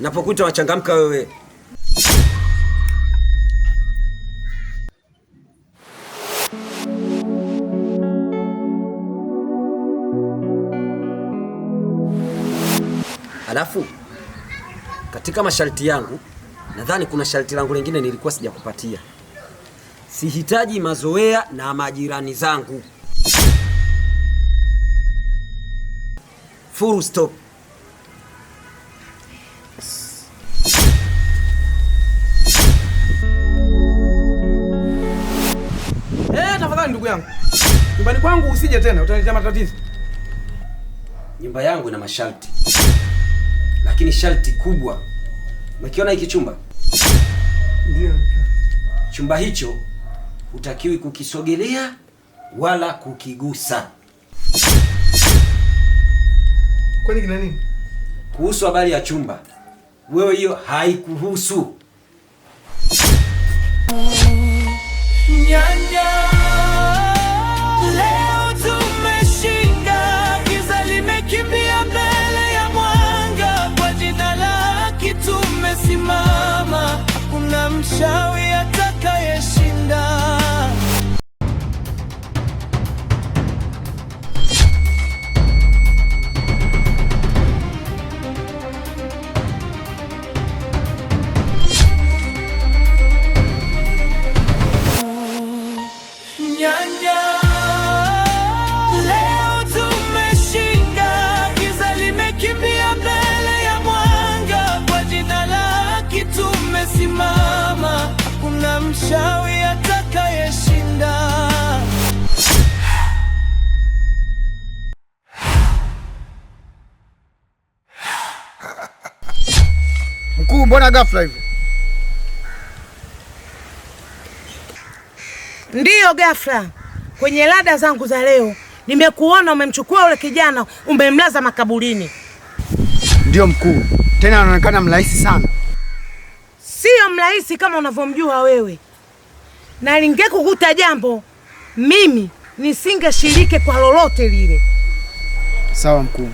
Napokuita wachangamka wewe. Alafu katika masharti yangu nadhani kuna sharti langu lingine nilikuwa sijakupatia. Sihitaji mazoea na majirani zangu. Full stop. Tafadhali ndugu yangu. Nyumbani kwangu usije tena, utaniletea matatizo. Nyumba yangu ina masharti. Lakini sharti kubwa. Umekiona hiki chumba? Ndio. Chumba hicho hutakiwi kukisogelea wala kukigusa. Kwani kina nini? Kuhusu habari ya chumba, wewe hiyo haikuhusu. Nyanya, leo tumeshinda, giza limekimbia mbele ya mwanga. Kwa jina lake tumesimama, hakuna mchawi atakayeshinda. Nyanya, leo tumeshinda, giza limekimbia mbele ya mwanga. Kwa jina lake tumesimama, hakuna mchawi atakayeshinda. Mkuu, mbona ghafla hivyo? Ndiyo ghafla. Kwenye lada zangu za leo nimekuona umemchukua ule kijana umemlaza makaburini. Ndiyo mkuu, tena anaonekana mrahisi sana. Sio mrahisi kama unavyomjua wewe, na lingekukuta jambo mimi nisingeshiriki kwa lolote lile. Sawa mkuu.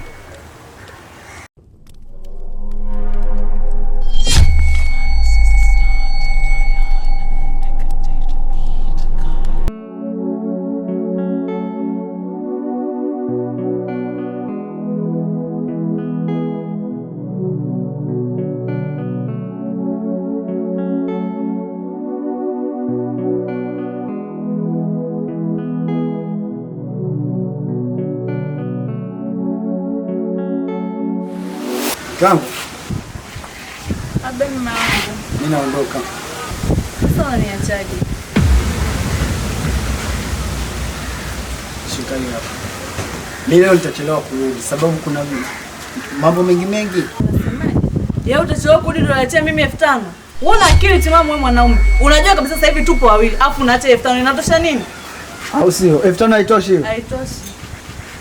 Kangu. Abe mume wangu. Mimi naondoka. Sasa unaniachaje? Shika hii hapa. Mimi leo nitachelewa kurudi sababu kuna mambo mengi mengi. Unasemaje? Ya utachelewa kurudi ndio unaniachia mimi 5000. Wewe una akili timamu wewe mwanaume. Unajua kabisa sasa hivi tupo wawili, afu unaacha 5000 inatosha nini? Au sio? 5000 haitoshi hiyo. Haitoshi.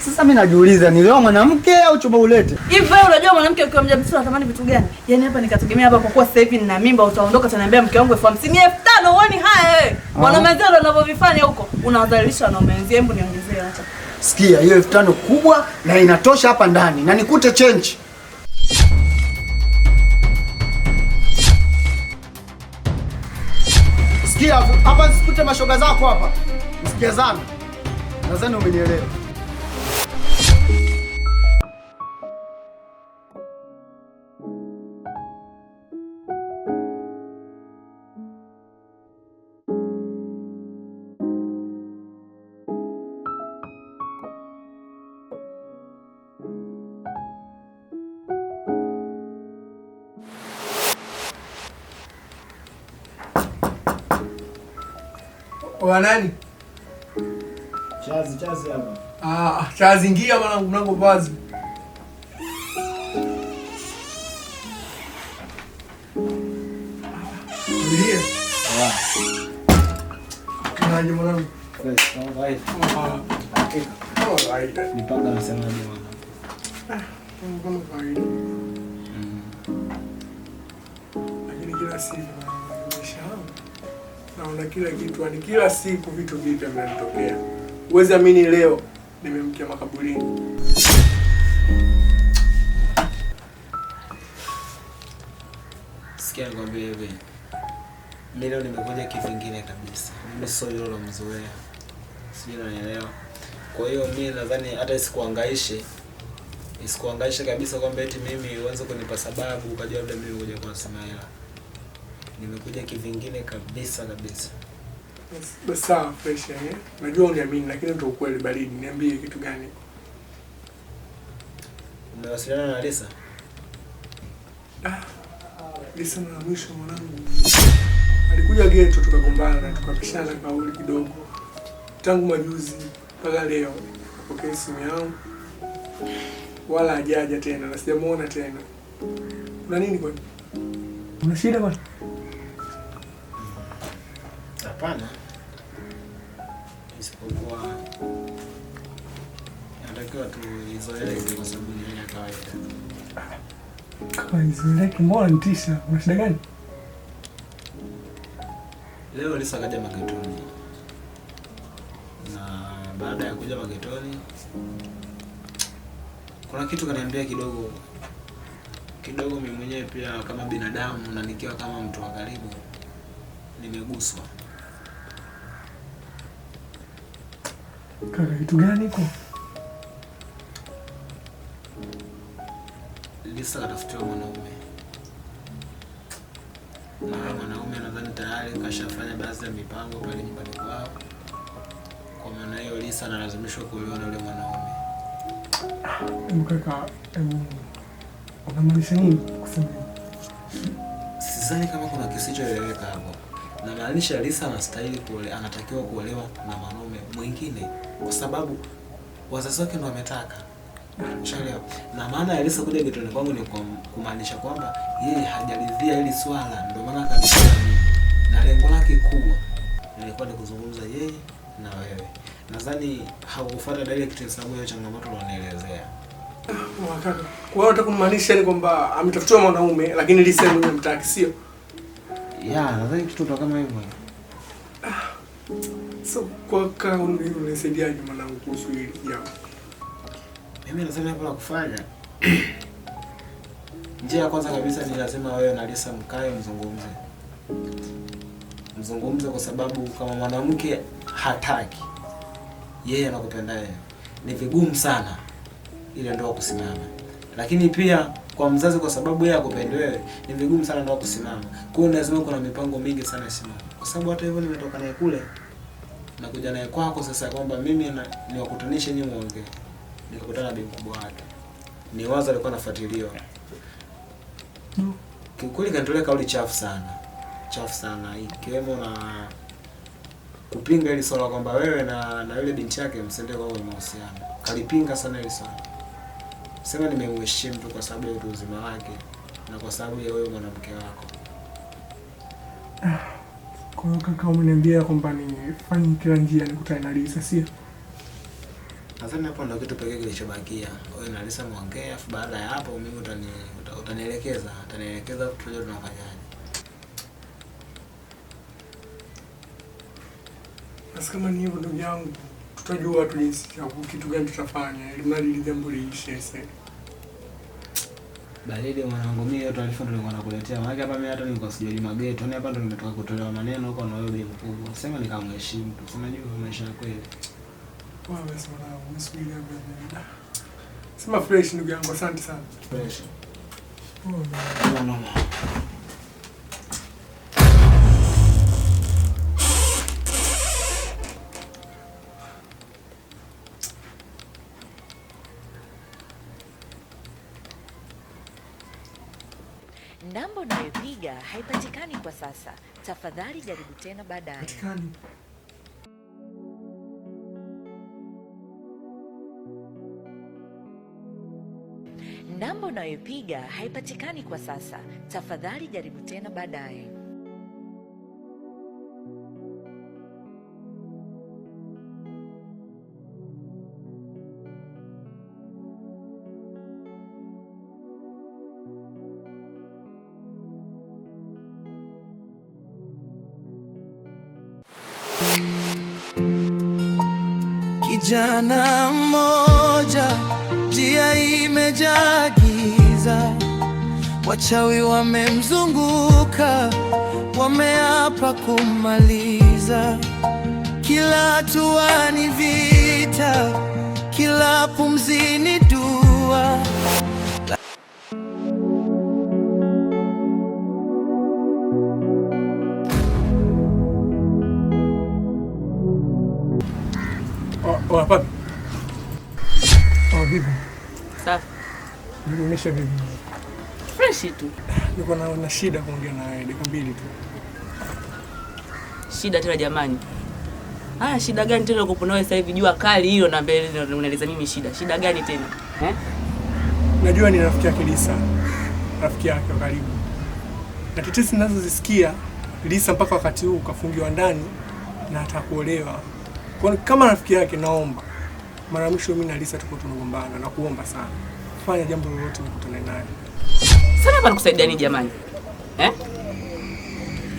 Sasa mimi najiuliza ni leo mwanamke au chumba ulete? Hivi wewe unajua mwanamke ukiwa mjamzito unatamani vitu gani? Yaani hapa nikategemea hapa kwa kuwa sasa hivi nina mimba utaondoka utaniambia mke wangu 50,000, 5000 uone haya wewe. Wanaume wenzao ndio wanavyovifanya huko. Unawadhalilisha wanaume wenzio, hebu niongezee acha. Sikia, hiyo 5000 kubwa na inatosha hapa ndani na nikute change. Sikia, hapa nisikute mashoga zako hapa. Msijazana. Nadhani umenielewa. Wa nani? Chazi, chazi hapa. Ah, chazi ingia mwanangu, mlango wazi. Tulie. Kaje mwanangu? Fresh, kama kawaida. Ah, kama kawaida. Nipanga nasemaje mwanangu? Ah, kama kawaida. Lakini kila siku maisha yangu naona kila kitu, yani kila siku vitu vipya vinanitokea. Huwezi amini leo nimemkia makaburini. Sikia nikwambie hivi. Mimi leo nimekuja kivingine kabisa. Mimi sio yule ulomzoea. Sijui unanielewa. Kwa hiyo mimi nadhani hata isikuhangaishe. Isikuhangaishe kabisa kwamba eti mimi uanze kunipa sababu ukajua labda mimi nimekuja kwa sema hela. Nimekuja kivingine kabisa kabisa. Basi sawa, fresh eh. Najua uniamini lakini ndio ukweli baridi. Niambie kitu gani? Umewasiliana na Lisa? Lisa mara mwisho mwanangu alikuja geto, tukagombana, tukapishana kauli kidogo. Tangu majuzi mpaka leo apokee simu yangu wala hajaja tena na sijamuona tena. Kuna nini kwani? Una shida kwani? Hapana. Isipokuwa natakiwa tuizoeleke kwa sababu ni hali ya kawaida. Kama izoeleke, mbona nitisha? Una shida gani? Leo Lisa akaja magetoni, na baada ya kuja magetoni kuna kitu kaniambia kidogo kidogo. Mimi mwenyewe pia kama binadamu na nikiwa kama mtu wa karibu nimeguswa. Kaka, kitu gani hiko? Lisa katafutiwa mwanaume, na huyo mwanaume nadhani tayari kashafanya baadhi ya mipango pale nyumbani kwao. Kwa maana hiyo Lisa analazimishwa kuolewa na yule mwanaume. Hebu kaka, hebu unamaanisha nini kusema hivyo? Sidhani kama kuna kisichoeleweka hapo. Namaanisha Lisa anastahili anatakiwa kuolewa na mwanaume mwingine kwa sababu wazazi wake ndo wametaka. Ushaelewa? Na maana ya Lisa kuja getoni kwangu ni kumaanisha kwamba yeye hajaridhia hili swala, ndio maana akanifuata mimi. Na lengo lake kubwa lilikuwa ni kuzungumza yeye na wewe. Nadhani haukufuata direct sababu ya changamoto ulionielezea. Kaka, kwa hiyo unataka kumaanisha ni kwamba ametafutiwa mwanaume lakini Lisa mwenyewe hamtaki, sio? Ya, nadhani kitu ndo kama hivyo. So kwa kaka, unanisaidiaje mwanangu kuhusu hili jambo? Mimi nasema hapo la kufanya. Njia ya kwanza kabisa ni lazima wewe na Lisa mkae mzungumze. Mzungumze kwa sababu kama mwanamke hataki, yeye anakupenda yeye, ni vigumu sana ile ndoa kusimama. Lakini pia kwa mzazi, kwa sababu yeye akupendi wewe, ni vigumu sana ndoa kusimama. Kwa hiyo lazima kuna mipango mingi sana isimame. Kwa sababu hata hivyo nimetoka naye kule na kuja naye kwako sasa kwamba mimi niwakutanishe nyinyi muongee. Nikakutana na bibi mkubwa wake. Ni wazo alikuwa anafuatiliwa. Kiukweli kanitolea kauli chafu sana. Chafu sana ikiwemo na kupinga ile swala kwamba wewe na yule binti yake msende kwa mahusiano. Kalipinga sana ile swala. Sema nimemheshimu tu kwa sababu ya utu uzima wake na kwa sababu ya wewe mwanamke wako. Kwa hiyo kaka, umeniambia kwamba nifanye kila njia nikutane na Lisa, sio? Nadhani hapo ndio kitu pekee kilichobakia. Wewe na Lisa muongee, afu baada ya hapo mimi utanielekeza, utanielekeza tujue tunafanyaje. Basi kama ni hivyo ndugu yangu, tutajua tu jinsi ya kitu gani tutafanya ili mradi hili jambo liishe sasa. Baridi mwanangu, mimi hiyo taarifa ndio nilikuwa nakuletea. Maana hapa mimi hata nilikuwa sijui mageto. Yaani hapa ndio nimetoka kutolewa maneno huko na wewe bi mkubwa. Sema nikamheshimu tu. Sema juu maisha ya kweli. Poa basi mwanangu, mimi subiri hapa. Sema fresh ndugu yangu, asante sana. Fresh. Poa. No. Namba unayopiga haipatikani kwa sasa. Tafadhali jaribu tena baadaye. Patikani. Namba unayopiga haipatikani kwa sasa. Tafadhali jaribu tena baadaye. Kijana mmoja, njia imejaa giza, Wachawi wamemzunguka, wameapa kummaliza. Kila hatua ni vita, kila pumzi ni dua. Oa papi. Oh, vipi? Safi. Nimesha vipi? Fresh tu. Niko na shida kuongea na wewe dakika mbili tu. Shida tena jamani. Haya, shida gani tena uko nayo sasa hivi? Jua kali hilo na mbele unaeleza mimi shida. Shida gani tena? Eh? Najua ni rafiki yake Lisa. Rafiki yake wa karibu. Na tetesi ninazozisikia Lisa mpaka wakati huu kafungiwa ndani na atakuolewa. Kwa kama rafiki yake, naomba mara mwisho mimi na Lisa tuko tunagombana, na kuomba sana, fanya jambo lolote nikutane naye. Sana hapa nikusaidia nini jamani? Eh?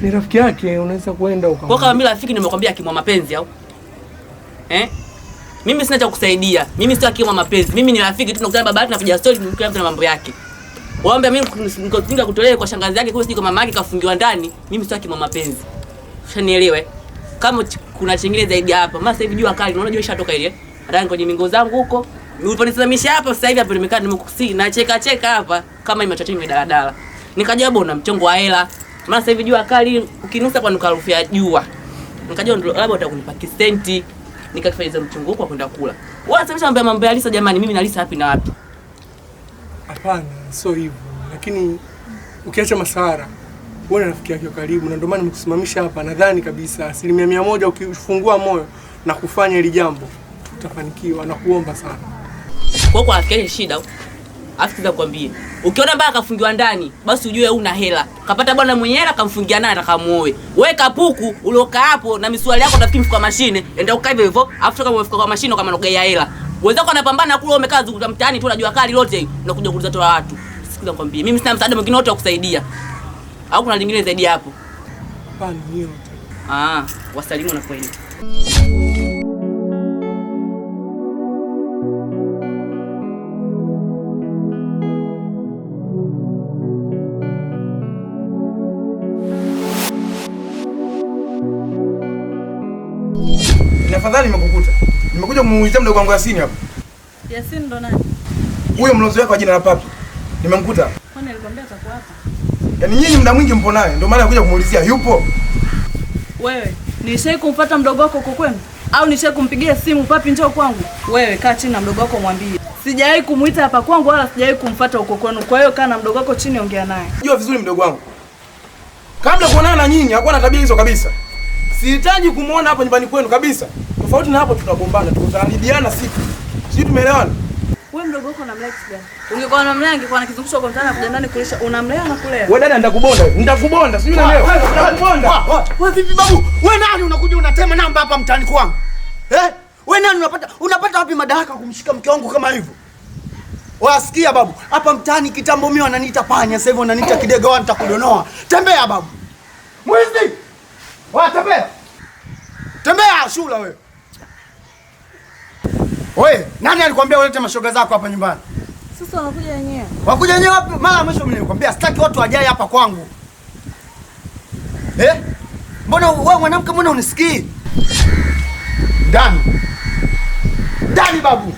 Ni rafiki yake, unaweza kuenda ukamwambia. Kwa kama mimi rafiki nimekwambia akimwa mapenzi au? Eh? Mimi sina cha kukusaidia. Mimi sio akimwa mapenzi. Mimi ni rafiki tu, tunakutana baba tunapiga story, kila mtu na mambo yake. Waombe mimi nikotinga kutolewa kwa shangazi yake, kwa sijui kwa mama yake kafungiwa ndani. Mimi sio akimwa mapenzi. Ushanielewa? Kama kuna chingine zaidi hapa. Maana sasa hivi jua kali, unaona jua ishatoka ile. Hata kwenye mingo zangu huko. Uliponisimamisha hapa sasa hivi hapa nimekaa nimekusi na cheka cheka hapa kama imechacha ni daladala. Nikaja bwana mchongo wa hela. Maana sasa hivi jua kali ukinusa kwa nuka harufu ya jua. Nikaja ndo labda utakunipa kisenti. Nikakifanya mchongo huko kwenda kula. Wewe sasa mambo mambo ya Lisa jamani, mimi na Lisa wapi na wapi? Hapana, sio hivyo. Lakini ukiacha masahara, wewe na rafiki yake karibu, na ndio maana nimekusimamisha hapa. Nadhani kabisa 100% ukifungua moyo na kufanya hili jambo utafanikiwa, na kuomba sana. Kwa kwa rafiki yake shida. Afu kiza kukwambie, ukiona mbaya kafungiwa ndani, basi ujue una hela. Kapata bwana mwenye hela kamfungia naye atakamuoe. Wewe kapuku uliokaa hapo na misuali yako utafikiri mfuko wa mashine, enda ukae hivyo hivyo, afu kama umefika kwa mashine kama unaogea hela. Wenzako wanapambana kule umekaa zunguka mtaani tu unajua kali lote, unakuja kuuliza toa watu. Sikiza nikwambie, mimi sina msaada mwingine wote wa kusaidia. Au kuna lingine zaidi hapo? Hapana, hiyo tu. Ah, wasalimu na kweli. Afadhali nimekukuta. Nimekuja kumuulizia mdogo wangu Yasini hapa. Yasini ndo nani? Huyo mlozi wako kwa jina la Papi. Nimemkuta. Kwani alikwambia atakuwa hapa? Yaani nyinyi muda mwingi mpo naye, ndio maana nakuja kumuulizia yupo. Wewe, nishai kumfuata mdogo wako huko kwenu? Au nishai kumpigia simu Papi njoo kwangu? Wewe kaa chini na mdogo wako mwambie. Sijawahi kumuita hapa kwangu wala sijawahi kumfuata huko kwenu. Kwa hiyo kaa na mdogo wako chini ongea naye. Jua vizuri mdogo wangu. Kabla kuonana na nyinyi hakuwa na tabia hizo kabisa. Sihitaji kumuona hapo nyumbani kwenu kabisa. Tofauti na hapo tutagombana, tutaharibiana siku. Sisi tumeelewana? Wewe mdogo wako unamlea kitu gani? Ungekuwa unamlea angekuwa anakizungusha kwa mtaani kuja ndani kulisha, unamlea na kulea. Wewe dada nitakubonda, nitakubonda, sijui unanielewa. Nitakubonda. Wewe vipi babu? Wewe nani unakuja unatema namba hapa mtaani kwangu? Eh? Wewe nani unapata wapi madaraka kumshika mke wangu kama hivyo? Wasikia babu, hapa mtaani kitambo mimi wananiita panya, sasa hivi wananiita kidega, wao nitakudonoa. Tembea babu. Mwizi! Wewe tembea. Tembea shula wewe. Wewe, nani alikwambia ulete mashoga zako hapa nyumbani? Sasa wanakuja wenyewe. Wakuja wenyewe wapi? Mara mwisho mimi nilikwambia sitaki watu wajae hapa kwangu. Eh? Mbona wewe mwanamke mbona unisikii? Ndani. Ndani babu.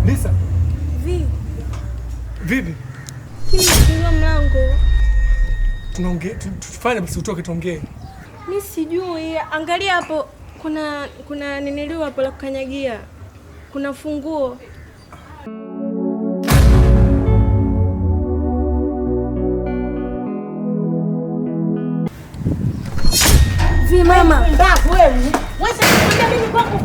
Lisa. Vipi? Kimefungua mlango. Tunaongea, tufanye basi utoke tuongee. Mimi sijui, angalia hapo kuna niniliu hapo la kukanyagia. Kuna funguo. Vi mama, mbavu wewe. Wewe sasa mimi kwangu.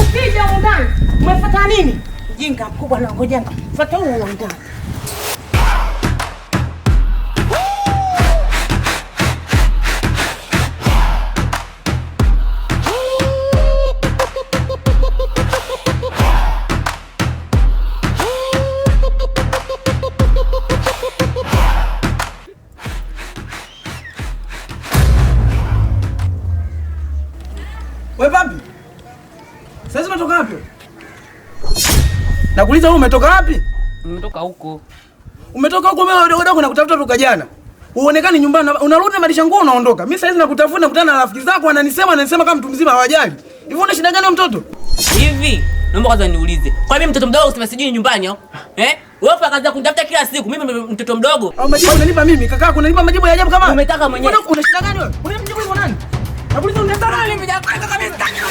Ukija huko ndani, umefuata nini? Mjinga mkubwa na ngoja fuata huo ndani. Wewe papi? Sasa unatoka wapi? Nakuuliza wewe umetoka wapi? Nimetoka huko. Umetoka huko mimi dogo dogo nakutafuta toka jana. Uonekani nyumbani, unarudi na malisha nguo unaondoka. Mimi sasa nakutafuta, nakutana na rafiki zako wananisema kama mtu mzima hawajali. Hivi una shida gani wewe mtoto? Hivi, naomba kwanza niulize. Kwa mimi mtoto mdogo usema sijui nyumbani au? Eh? Wewe fa kaza kunitafuta kila siku. Mimi mtoto mdogo. Au majibu unanipa mimi? Kaka unanipa majibu ya ajabu kama? Umetaka mwenyewe. Una shida gani wewe? Unanipa majibu kwa nani? Nakuuliza unataka nani? Mimi kaka mimi sitaki.